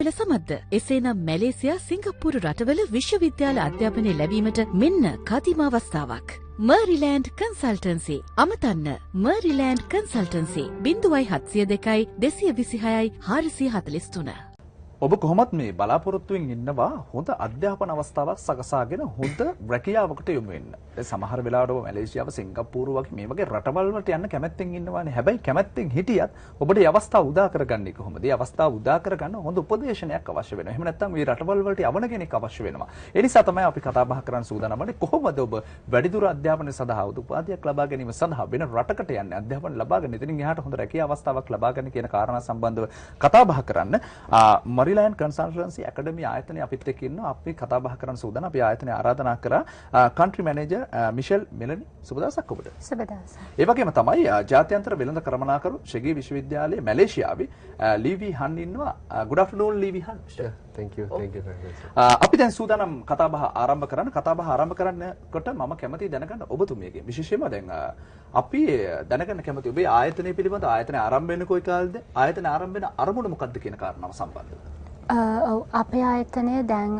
සමත්ද? එසේනම් මැලේසියා, සිංගප්පූරු රටවල විශ්වවිද්‍යාල අධ්‍යාපනය ලැබීමට මෙන්න කදිම අවස්ථාවක්. මර්රිලෑන්ඩ් කන්සල්ටන්සි අමතන්න. මර්රිලෑන්ඩ් කන්සල්ටන්සි 0702 226 443. ඔබ කොහොමත් මේ බලාපොරොත්තුවෙන් ඉන්නවා හොඳ අධ්‍යාපන අවස්ථාවක් සකසාගෙන හොඳ රැකියාවකට යොමු වෙන්න. දැන් සමහර වෙලාවට ඔබ මැලේසියාව, සිංගප්පූරුව වගේ මේ වගේ රටවල් වලට යන්න කැමැත්තෙන් ඉන්නවානේ. හැබැයි කැමැත්තෙන් හිටියත් ඔබට මේ අවස්ථාව උදා කරගන්නේ කොහොමද? මේ අවස්ථාව උදා කරගන්න හොඳ උපදේශනයක් අවශ්‍ය වෙනවා. එහෙම නැත්නම් මේ රටවල් වලට යවන කෙනෙක් අවශ්‍ය වෙනවා. ඒ නිසා තමයි අපි කතා බහ කරන්න සූදානම් වන්නේ කොහොමද ඔබ වැඩිදුර අධ්‍යාපනය සඳහා උපාධියක් ලබා ගැනීම සඳහා වෙන රටකට යන්නේ, අධ්‍යාපන ලබා ගන්න, ඉතින් එහාට හොඳ රැකියා අවස්ථාවක් ලබා ගන්න කියන කාරණා සම්බන්ධව කතා බහ කරන්න. මරිලෑන්ඩ් කන්සල්ටන්සි ඇකඩමි ආයතනය අපිත් එක්ක ඉන්නවා. අපි කතා බහ කරන්න සූදානම්. අපි ආයතනය ආරාධනා කරා කන්ට්‍රි මැනේජර් මිෂෙල් මෙලනි, සුබ දවසක් ඔබට. සුබ දවසක්. ඒ වගේම තමයි ජාත්‍යන්තර වෙළඳ කළමනාකරු ෂෙගී විශ්වවිද්‍යාලයේ මැලේසියාවේ ලීවි හන් ඉන්නවා. Good afternoon, ලීවි හන්. Yeah, thank you. Thank you very much. අපි දැන් සූදානම් කතා බහ ආරම්භ කරන්න. කතා බහ ආරම්භ කරන්නකොට මම කැමතියි දැනගන්න ඔබතුමියගෙන්. විශේෂයෙන්ම දැන් අපි දැනගන්න කැමති ඔබේ ආයතනය පිළිබඳ, ආයතනය ආරම්භ වෙන්නේ කොයි කාලෙද? ආයතනය ආරම්භ වෙන අරමුණ මොකක්ද කියන කාරණාව සම්බන්ධව. ඔව්, අපේ ආයතනය දැන්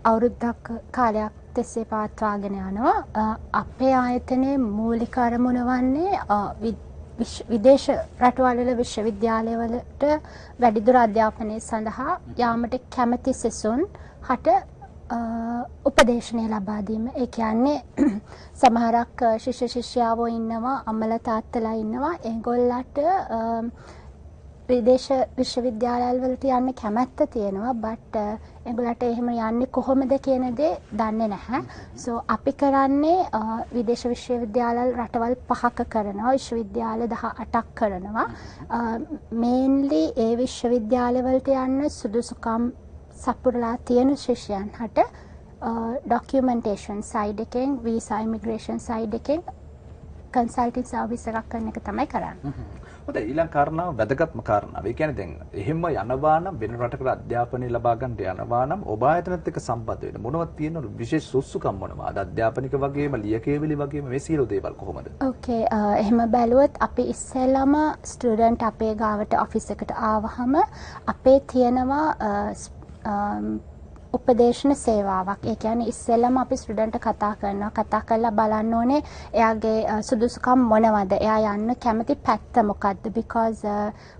අවුරුද්දක් කාලයක් තිස්සේ පවත්වාගෙන යනවා. අපේ ආයතනයේ මූලික අරමුණ වන්නේ විදේශ රටවල් වල විශ්වවිද්‍යාලවලට වැඩිදුර අධ්‍යාපනය සඳහා යාමට කැමති සිසුන් හට උපදේශනය ලබා දීම. ඒ කියන්නේ සමහරක් ශිෂ්‍ය ශිෂ්‍යාවෝ ඉන්නවා, අම්මලා තාත්තලා ඉන්නවා. ඒගොල්ලන්ට විදේශ විශ්වවිද්‍යාලවල වලට යන්න කැමැත්ත තියෙනවා, බට් ඒගොල්ලන්ට එහෙම යන්නේ කොහොමද කියන දේ දන්නේ නැහැ. සෝ අපි කරන්නේ විදේශ විශ්වවිද්‍යාලවල රටවල් පහක කරනවා, විශ්වවිද්‍යාල 18ක් කරනවා. මේන්ලි ඒ විශ්වවිද්‍යාල වලට යන්න සුදුසුකම් සපුරලා තියෙන ශිෂ්‍යයන් හට ඩොකියුමන්ටේෂන් සයිඩ් එකෙන්, වීසා ඉමිග්‍රේෂන් සයිඩ් එකෙන් කන්සල්ටිං සර්විස් එකක් කරන එක තමයි කරන්නේ. හොඳයි, ඊළඟ කාරණාව වැදගත්ම කාරණාව. ඒ කියන්නේ දැන් එහෙම යනවා නම්, වෙන රටකට අධ්‍යාපනය ලබා ගන්න යනවා නම් ඔබ ආයතනත් එක්ක සම්බන්ධ වෙන්න මොනවද තියෙනවලු විශේෂ සුදුසුකම් මොනවද? අධ්‍යාපනික වගේම ලියකියවිලි වගේම මේ සියලු දේවල් කොහොමද? ඕකේ, එහෙම බැලුවොත් අපි ඉස්සෙල්ලාම ස්ටුඩන්ට් අපේ ගාවට ඔෆිස් එකට ආවහම අපේ තියෙනවා උපදේශන සේවාවක්. ඒ කියන්නේ ඉස්සෙල්ලාම අපි ස්ටුඩන්ට් කතා කරනවා. කතා කරලා බලන්න ඕනේ එයාගේ සුදුසුකම් මොනවද? එයා යන්න කැමති පැත්ත මොකද්ද? Because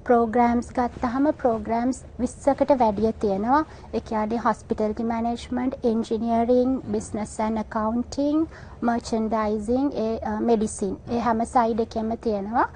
programs ගත්තාම programs 20කට වැඩිය තියෙනවා. ඒ කියන්නේ hospitality management, engineering, business and accounting, merchandising, A medicine. ඒ හැම සයිඩ් එකෙම තියෙනවා.